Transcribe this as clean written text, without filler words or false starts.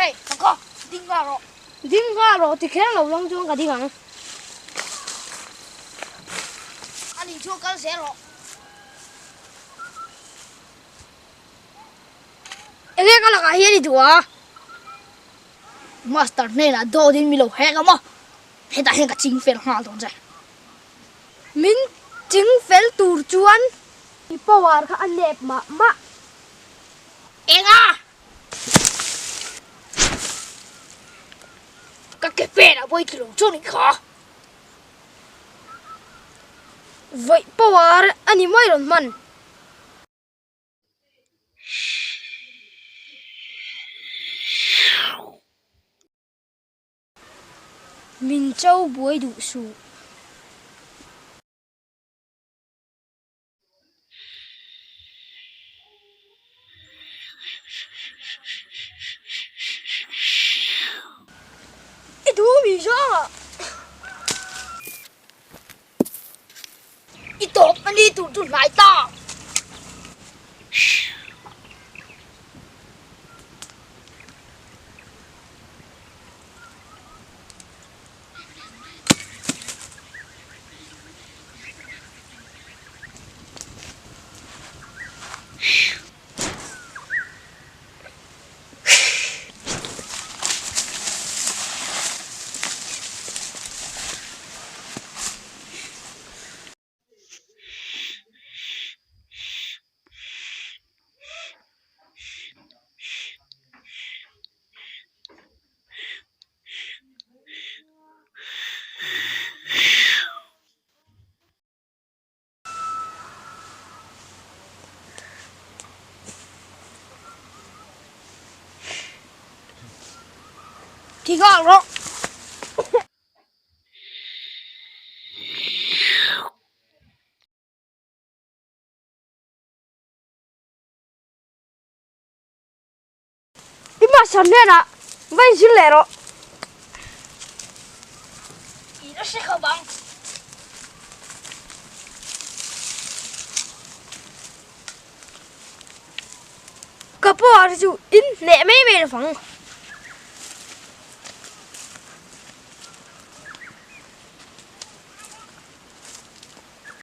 Hey, ka ding nghal rawh. Ding nghal rawh ti kher lo lang chuan ka ding ang. Ani chu kal zel rawh. Enge ka lakah hian i duh a? Master hnenah dawt in mi lo hek a maw? Hetah hian ka ching fel nghal dawn che. Min ching fel tur chuan i power kha a nep mah mah. Enga! Ka ke pen a vawi tilo chu ni kha. Vawi power a ni mai rawn hman. Min cho buai duh suh. I duh mi zawng ah. I tawp a ni tur chu hnai ta. Thi nghal rawh. I master hnenah va inzir leh rawh. I la hre khawp ang. Ka pawh chu in hneh mai mai lovang.